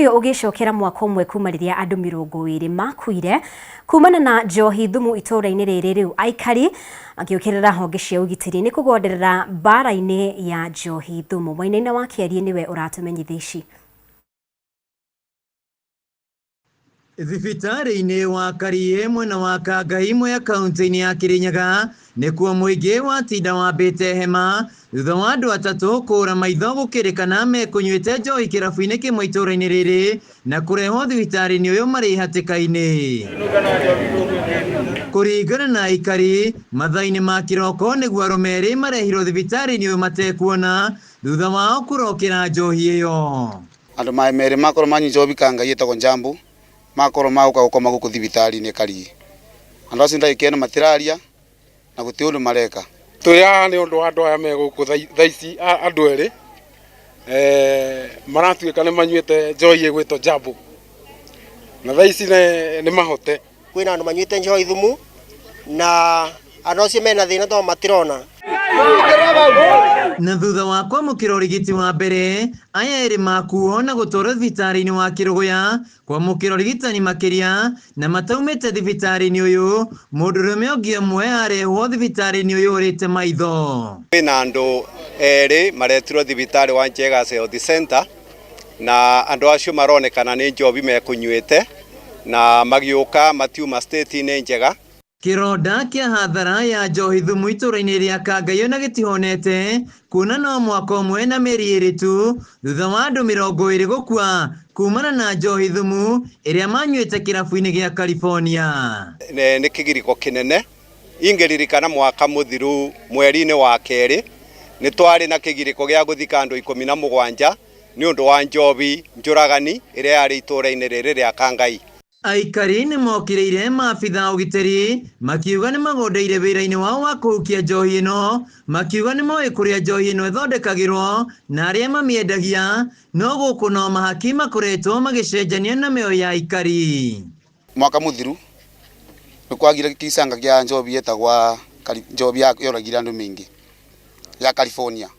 Ũndũ ũyũ ũgĩcokera mwaka ũmwe kuma rĩrĩa andũ 20 makuire kumana na njohi thumu itũũra-inĩ rĩrĩ. Rĩu aikari makĩũkĩrĩra honge cia ũgitĩri nĩ kũgonderera mbara-inĩ ya njohi thumu. Wainaina wa Kĩariĩ nĩwe ũratũmenyithia ici. Thibitarĩ-inĩ wa Kariĩ mwena wa Kangai Mwea kaunti-inĩ ya Kirinyaga nĩkuo mũingĩ watinda wambĩte hema thutha wa andũ atatũ kũra maitho gũkĩrĩkana mekũnyuĩte njohi kĩrabu-inĩ kĩmwe itũũra-inĩ rĩrĩ na kũrehwo thibitarĩ-inĩ ũyũ marĩ hatĩka-inĩ. Kũringana na aikari, mathaa-inĩ ma kĩroko nĩguo arũme erĩ marehirwo thibitarĩ-inĩ ũyũ matekuona thutha wao kũrokera njohi ĩyo. Andũ ma merĩ makorwo manyua njohi ka Ngai ĩtagwo Njambu makorwo magũka gũkoma gũkũ thibitarĩ-inĩ Kariĩ. Andũ acio ndagĩka ĩno matiraria na gũtirĩ ũndũ mareka. Twĩ haha nĩ ũndũ wa andũ aya me gũkũ thaa ici andũ erĩ maratuĩka nĩ manyuĩte njohi ĩgwĩtwo Jambo na thaa ici nĩ mahote. Kwĩna andũ manyuĩte njohi thumu na andũ acio mena thĩna tondũ matirona. Na thutha wa kwamũkĩra ũrigiti wa mbere, aya erĩ makuo na gũtwarwo thibitarĩ-inĩ wa Kĩrũgũya kwamũkĩra ũrigitani makĩria na mataumĩte thibitarĩ-inĩ ũyũ, mũndũrũme ũngĩ ũmwe arehwo thibitarĩ-inĩ ũyũ ũrĩte maitho. Kwĩna andũ erĩ maretirwo thibitarĩ wa Njegas Health Center na andũ acio maronekana nĩ njobi mekũnyuĩte na magĩũka matiuma state-inĩ njega. Kĩronda kĩa hathara ya njohi thumu itũũra-inĩ rĩa Kangai ona gĩtihonete kuona no mwaka ũmwe na mĩeri ĩrĩ tu thutha wa andũ 20 gũkua kumana na njohi thumu ĩrĩa manyuĩte kĩrabu-inĩ gĩa California. Nĩ kĩgirĩko kĩnene ingĩririkana mwaka mũthiru mweri-inĩ wa kerĩ nĩ twarĩ na kĩgirĩko gĩa gũthika andũ 17 nĩ ũndũ wa njobi njũragani ĩrĩa yarĩ itũũra-inĩ rĩrĩ rĩa Kangai. Aikari nĩ mokĩrĩire maabitha a ũgitĩri makiuga nĩ magondeire wĩra-inĩ wao wa kũhukia njohi ĩno, makiuga nĩ moĩ kũrĩa njohi ĩno ĩthondekagĩrwo na arĩa mamĩendagia, no gũkũ no mahaki makoretwo magĩcenjania na mĩoyo ya aikari. Mwaka mũthiru nĩ kwagire kĩcanga kĩa njobi yetagwa njobi yoragire andũ maingĩ ya California.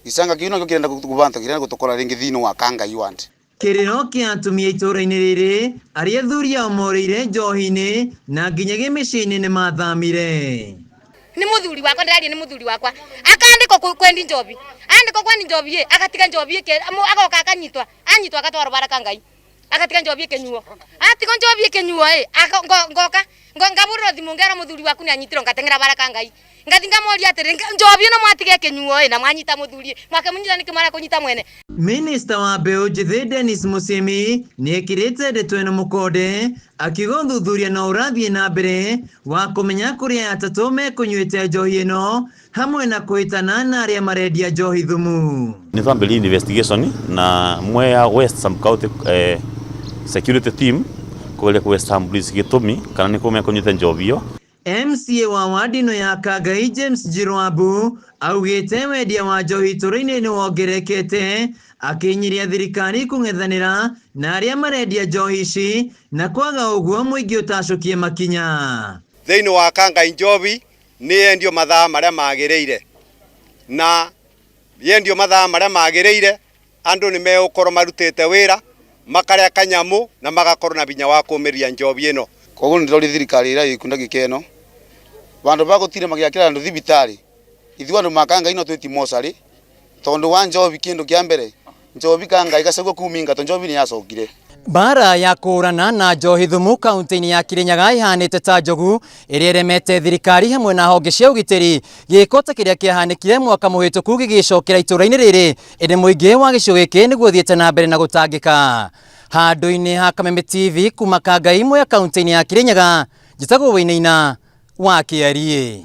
Gĩcanga kĩu nakĩo kĩrenda gũbanta kĩrenda gũtũkora rĩngĩ thĩinĩ wa Kangai ward. Kĩrĩro kĩa atumia itũũra-inĩ rĩrĩ arĩa athuri ao morĩire njohi-inĩ na nginyagia mĩciĩ-inĩ nĩ mathamire. Nĩ mũthuri wakwa ndĩraria nĩ mũthuri wakwa akandĩkwo kwendi njobi andĩkwo kwendi njobi ĩ agatiga njobi ĩke agoka akanyitwa anyitwa agatwarwo bara Ngai agatiga njobi ĩkĩnyuo atiga njobi ĩkĩnyuo ĩ ngoka ngabũrĩrwo thimũ ngera mũthuri waku nĩ anyitirwo ngateng'era bara Ngai ngathi ngamoria atĩrĩ njobi ĩno mwatiga ĩkĩnyuo ĩ na mwanyita mũthuri mwakĩmũnyita nĩkĩ mwara kũnyita mwene. Minista wa mbeũ njĩthĩ Dennis Musyimi nĩ ekĩrĩte ndeto ĩno mũkonde akiuga ũthuthuria no ũrathiĩ na mbere wa kũmenya kũrĩa atatũ mekũnyuĩte njohi ĩno hamwe na kũhĩtana na arĩa marendia njohi thumu. Nĩ twambĩrĩirie investigation na Mwea West Sub County security team kũgeria kũ establish gĩtũmi kana nĩ kũ mekũnyuĩte njohi ĩyo. MCA wa wadi ĩno ya Kangai James Njirwambu augĩte wendia wa njohi itũũra-inĩ nĩ wongererekete akĩnyiria thirikari kũng'ethanĩra na arĩa marendia njohi ici na kwaga ũguo mũingĩ ũtacũkie makinya. Thĩinĩ wa Kangai njobi nĩ yendio mathaa marĩa magĩrĩire na yendio mathaa marĩa magĩrĩire andũ nĩ megũkorwo marutĩte wĩra makarĩa kanyamu na magakorwo na binya wa kũmĩria njobi ĩno. Koguo nĩ ndĩroria thirikari ĩrĩa ĩĩ ndagĩka ĩno vandũ va gũtinda magĩakĩra andũ thibitarĩ ithuĩ andũ ma Kangai no twĩti mocarĩ tondũ wa njobi kĩndũ kĩa mbere njobi Kangai gacagua kuma ingato njobi nĩ yacokire. Mbara ya kũũrana na njohi thumu kaunti-inĩ ya Kirinyaga ĩhanĩte ta njogu ĩrĩa ĩremete thirikari hamwe na honge cia ũgitĩri. Gĩko ta kĩrĩa kĩahanĩkire mwaka mũhĩtũku gĩgĩcokera itũũra-inĩ rĩrĩ, ĩndĩ mũingĩ wa gĩcigo gĩkĩ nĩguo ũthiĩte na mbere na gũtangĩka. Handũ-inĩ ha Kameme TV kuma Kangai Mwea kaunti-inĩ ya Kirinyaga, njĩtagwo Wainaina wa Kĩariĩ.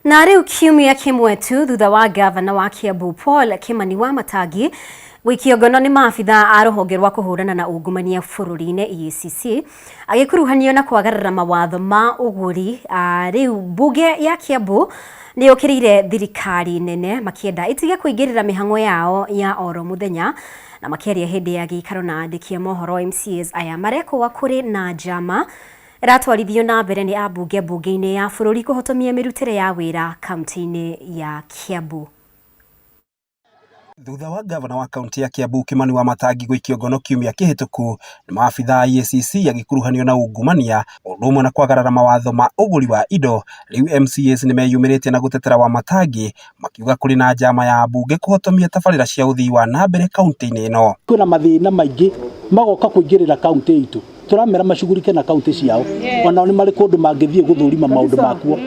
Na rĩu kiumia kĩmwe tu thutha wa gavana wa Kiambu Paul Kimani wa Matangi gũikio ngono nĩ maabitha a rũhonge rwa kũhũrana na ungumania bũrũri-inĩ EACC agĩkuruhanio na kwagarara mawatho ma ũgũri, rĩu mbunge ya Kiambu nĩ yũkĩrĩire thirikari nene makĩenda ĩtige kũingĩrĩra mĩhang'o yao ya oro mũthenya. Na makĩaria hĩndĩ ya gĩikaro na andĩki a mohoro, MCAs aya marekũa kũrĩ na njama ĩratwarithio na mbere nĩ ambunge mbunge-inĩ ya bũrũri kũhotomia mĩrutĩre ya wĩra kaunti-inĩ ya Kiambu. Thutha wa gavana wa kaunti ya Kiambu Kimani Wamatangi gũikio ngono kiumia kĩhĩtũku nĩ maabithaa a EACC agĩkuruhanio na ungumania ũndũ ũmwe na kwagarara mawatho ma ũgũri wa indo, rĩu MCAs nĩmeyumĩrĩtie na gũtetera Wamatangi makiuga kũrĩ na njama ya ambunge kũhotomia tabarĩra cia ũthii wa na mbere kaunti-inĩ ĩno. Kwĩna mathĩna maingĩ magoka kũingĩrĩra kaunti itũ, tũramera macugurike na kaunti ciao, onao nĩ marĩ kũndũ mangĩthiĩ gũthũrima maũndũ makuo.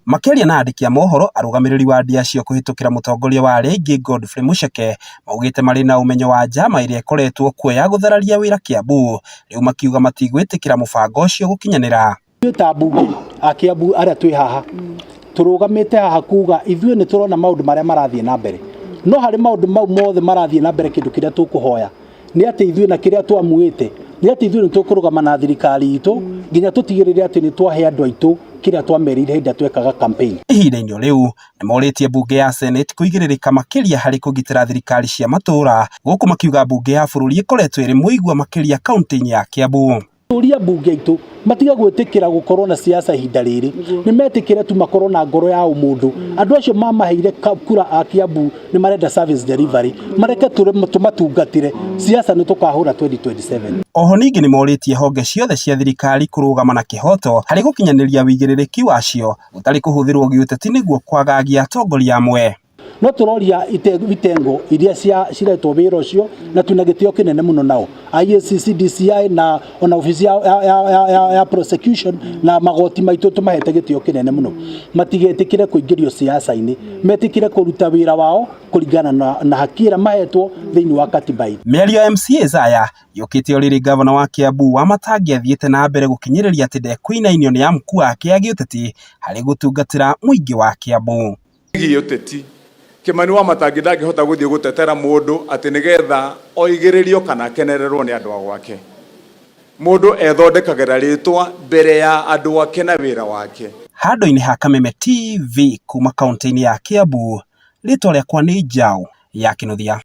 Makĩaria na andĩki a mohoro, arũgamĩrĩri wa acio kũhĩtũkĩra mũtongoria wa arĩa aingĩ Godfrey Mucheke maugĩte marĩ na ũmenyo wa njama ĩrĩa ĩkoretwo kuo ya gũthararia wĩra Kiambu, rĩu makiuga matigwĩtĩkĩra mũbango ũcio gũkinyanĩra. Ithuĩ ta ambunge a Kiambu arĩa twĩ haha tũrũgamĩte haha kuga ithuĩ nĩ tũrona maũndũ marĩa marathiĩ na mbere, no harĩ maũndũ mau mothe marathiĩ na mbere kĩndũ kĩrĩa tũkũhoya nĩ atĩ ithuĩ na kĩrĩa twamuĩte nĩ atĩ ithuĩ nĩ tũkũrũgama na thirikari itũ nginya tũtigĩrĩre atĩ nĩ twahe andũ aitũ kĩrĩa twamerĩire hĩndĩ ĩrĩa twekaga campaign. Ihinda-inĩ rĩu nĩmorĩtie mbunge ya Senate kũigĩrĩrĩka makĩria harĩ kũgitĩra thirikari cia matũũra, gũkũ makiuga mbunge ya bũrũri ĩkoretwo ĩrĩ mũigua makĩria kaunti-inĩ ya Kiambu. Tũria mbunge itũ matige gwĩtĩkĩra gũkorwo na siasa ihinda rĩrĩ, nĩ metĩkĩre tu makorwo na ngoro ya ũmũndũ. Andũ acio mamaheire kura a Kiambu nĩ marenda service delivery, mareke tũmatungatĩre, siasa nĩ tũkahũra 2027. Oho ningĩ nĩmorĩtie honge ciothe cia thirikari kũrũgama na kĩhoto harĩ gũkinyanĩria wĩigĩrĩrĩki wacio gũtarĩ kũhũthĩrwo gĩũteti nĩguo kwagagia atongoria amwe. No tũroria itengo iria ciretwo wĩra ũcio na twĩna gĩtĩo kĩnene mũno nao IACC, DCI na ona obici ya prosecution na magoti maitũ tũmahete gĩtĩo kĩnene mũno, matigetĩkĩre kũingĩrio siasa-inĩ, metĩkĩre kũruta wĩra wao kũringana na haki ĩrĩa mahetwo thĩinĩ wa katiba itũ. Mĩario ya MCAs aya yũkĩte o rĩrĩ gavana wa Kiambu Wamatangi athiĩte na mbere gũkinyĩrĩria atĩ ndekũinainio nĩ amũku ake a gĩũteti harĩ gũtungatĩra mũingĩ wa Kiambu. Gĩũteti Kimani Wamatangi ndangĩhota gũthiĩ gũtetera mũndũ atĩ nĩgetha oigĩrĩrio kana akenererwo nĩ andũ a gwake. Mũndũ ethondekagĩra rĩtwa mbere ya andũ ake na wĩra wake. Handũ-inĩ ha Kameme TV kuma kaunti-inĩ ya Kiambu, rĩtwa rĩakwa nĩ Njaũ ya Kĩnuthia.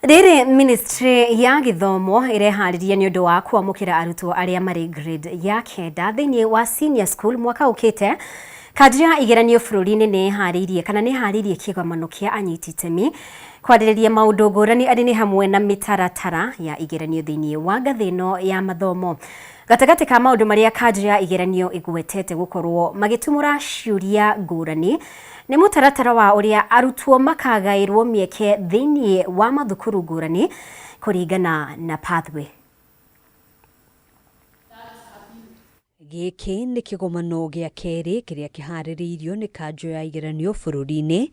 Rĩrĩ ministry ya gĩthomo ĩreharĩria nĩ ũndũ wa kwamũkĩra arutwo arĩa marĩ grade ya 9 thĩinĩ wa senior school mwaka ũkĩte. Kanjũ ya igeranio bũrũri-inĩ nĩ ĩharĩirie kana nĩ ĩharĩirie kĩgomano kĩa anyiti itemi kwarĩrĩria maũndũ ngũrani arĩ nĩ hamwe na mĩtaratara ya igeranio thĩinĩ wa ngathĩ ĩno ya mathomo. Gatagatĩ ka maũndũ marĩa kanjũ ya igeranio ĩgwetete gũkorwo magĩtumũra ciũria ngũrani nĩ mũtaratara wa ũrĩa arutwo makagaĩrwo mĩeke thĩinĩ wa mathukuru ngũrani kũringana na pathway. Gĩkĩ nĩ kĩgomano gĩa kerĩ kĩrĩa kĩharĩrĩirio nĩ kanjũ ya igeranio bũrũri-inĩ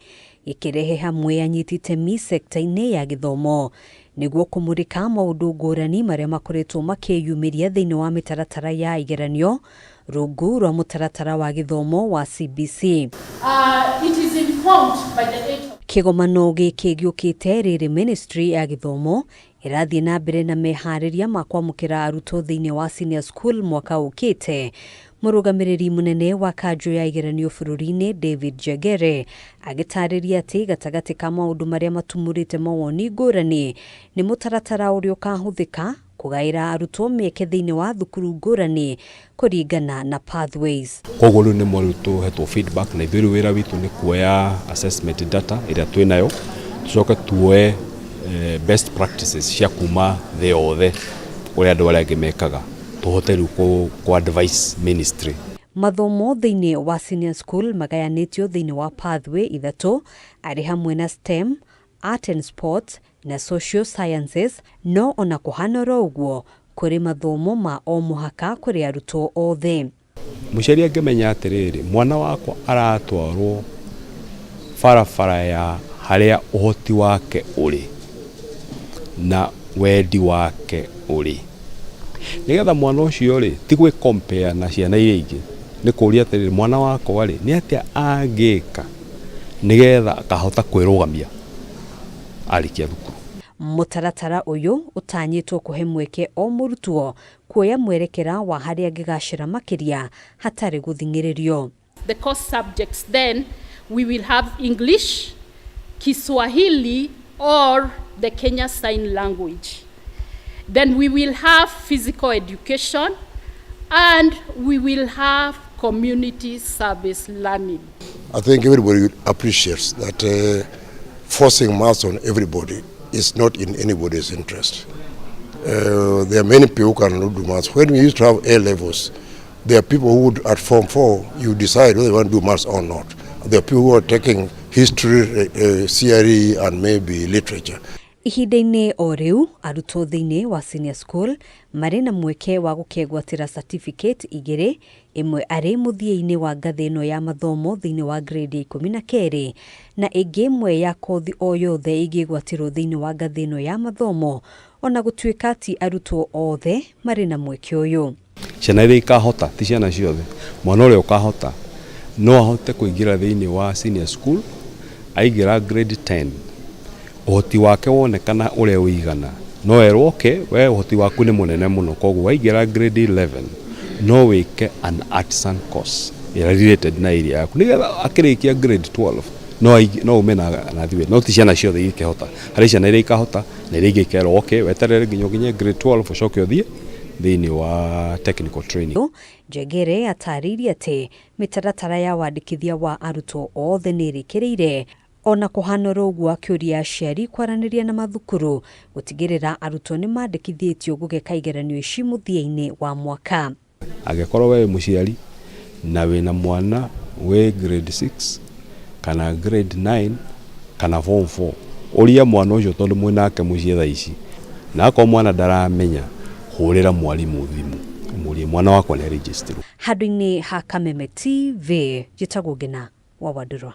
gĩkĩrehe hamwe anyiti itemi sekta-inĩ ya gĩthomo nĩguo kũmũrĩka maũndũ ngũrani marĩa makoretwo makĩyumĩria thĩinĩ wa mĩtaratara ya igeranio rungu rwa mũtaratara wa gĩthomo wa CBC. Kĩgomano gĩkĩ gĩũkĩte rĩrĩ ministry ya gĩthomo ĩrathiĩ na mbere na meharĩria ma kwamũkĩra arutwo thĩinĩ wa senior school mwaka ũkĩte. Mũrũgamĩrĩri mũnene wa kanjũ ya igeranio bũrũri-inĩ David Jagere agĩtarĩria atĩ gatagatĩ ka maũndũ marĩa matumũrĩte mawoni ngũrani nĩ mũtaratara ũrĩa ũkahũthĩka kũgaĩra arutwo mĩeke thĩinĩ wa thukuru ngũrani kũringana na pathways. Koguo rĩu nĩ mwarĩu tũhetwo feedback na ithuĩ rĩu wĩra witũ nĩ kuoya assessment data ĩrĩa twĩ nayo tũcoke tuoe best practices cia kuma thĩ yothe ũrĩa andũ arĩa angĩ mekaga tũhote rĩu kũ advise ministry. Mathomo thĩinĩ wa senior school magayanĩtio thĩinĩ wa pathway ithatũ arĩ hamwe na STEM, Art and Sports na Social Sciences, no ona kũhana oro ũguo kũrĩ mathomo ma o mũhaka kũrĩ arutwo othe. Mũciari angĩmenya atĩrĩrĩ, mwana wakwa aratwarwo barabara ya harĩa ũhoti wake ũrĩ na wendi wake ũrĩ, nĩgetha mwana ũcio rĩ ti gwĩ compare na ciana iria ingĩ, nĩ kũria atĩrĩrĩ, mwana wakwa rĩ nĩ atĩa angĩka nĩgetha akahota kwĩrũgamia arĩkia thukuru. Mũtaratara ũyũ ũtanyĩtwo kũhe mweke o mũrutwo kuoya mwerekera wa harĩa angĩgacĩra makĩria hatarĩ gũthing'ĩrĩrio. The core subjects then we will have English, Kiswahili or the Kenya Sign Language. Then we will have physical education and we will have community service learning. I think everybody appreciates that forcing maths on everybody is not in anybody's interest. There are many people who cannot do maths. When we used to have A levels, there are people who would, at Form 4, you decide whether you want to do maths or not. There are people who are taking history, CRE, and maybe literature. Ihinda-inĩ o rĩu, arutwo thĩinĩ wa senior school marĩ na mweke wa gũkegwatĩra certificate igĩrĩ, ĩmwe arĩ mũthia-inĩ wa ngathĩ ĩno ya mathomo thĩinĩ wa grade ya 12 na ĩngĩ ĩmwe ya kothi o yothe ĩngĩgwatĩrwo thĩinĩ wa ngathĩ ĩno ya mathomo, ona gũtuĩka ti arutwo othe marĩ na mweke ũyũ. Ciana iria ikahota, ti ciana ciothe, mwana ũrĩa ũkahota no ahote kũingĩra thĩinĩ wa senior school, aingĩra grade 10, ũhoti wake wonekana ũrĩa ũigana, no erwo okay, we ũhoti waku nĩ mũnene mũno, koguo waingĩra grade 11 no wĩke an artisan course ĩrĩa related na area yaku, nĩgetha akĩrĩkia grade 12 no ume na thiwe. No ti ciana ciothe ingĩhota, harĩ ciana iria ikahota na iria ingĩ ikerwo okay, weterere nginya ũkinye grade 12 ũcoke ũthiĩ thĩinĩ wa technical training. Njengere atarĩirie atĩ mĩtaratara ya wandĩkithia wa arutwo othe nĩ ĩrĩkĩrĩire, ona kũhana oro ũguo akĩũria aciari kwaranĩria na mathukuru gũtigĩrĩra arutwo nĩ mandĩkithĩtio gũgeka igeranio ici mũthia-inĩ wa mwaka. Angĩkorwo we wĩ mũciari na wĩna mwana wĩ grade 6 kana grade 9 kana form 4, ũria mwana ũcio tondũ mwĩnake mũciĩ thaa ici, na akorwo mwana ndaramenya, hũrĩra mwarimũ thimũ ũmũrie mwana wakwa nĩ register. Handũ-inĩ ha Kameme TV, njĩtagwo Ngina wa Wandũrwa.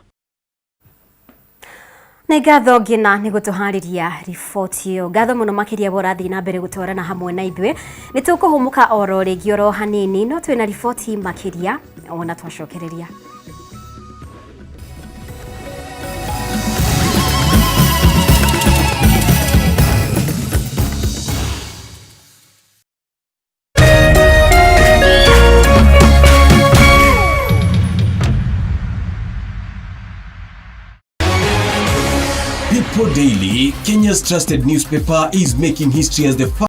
Nĩ ngatho Ngina nĩ gũtũharĩria riboti ĩyo. Ngatho mũno makĩria we ũrathiĩ na mbere gũtwarana hamwe na ithuĩ. Nĩ tũkũhũmũka oro rĩngĩ oro hanini, no twĩna riboti makĩria ona twacokereria. People Daily, Kenya's trusted newspaper, is making history as the first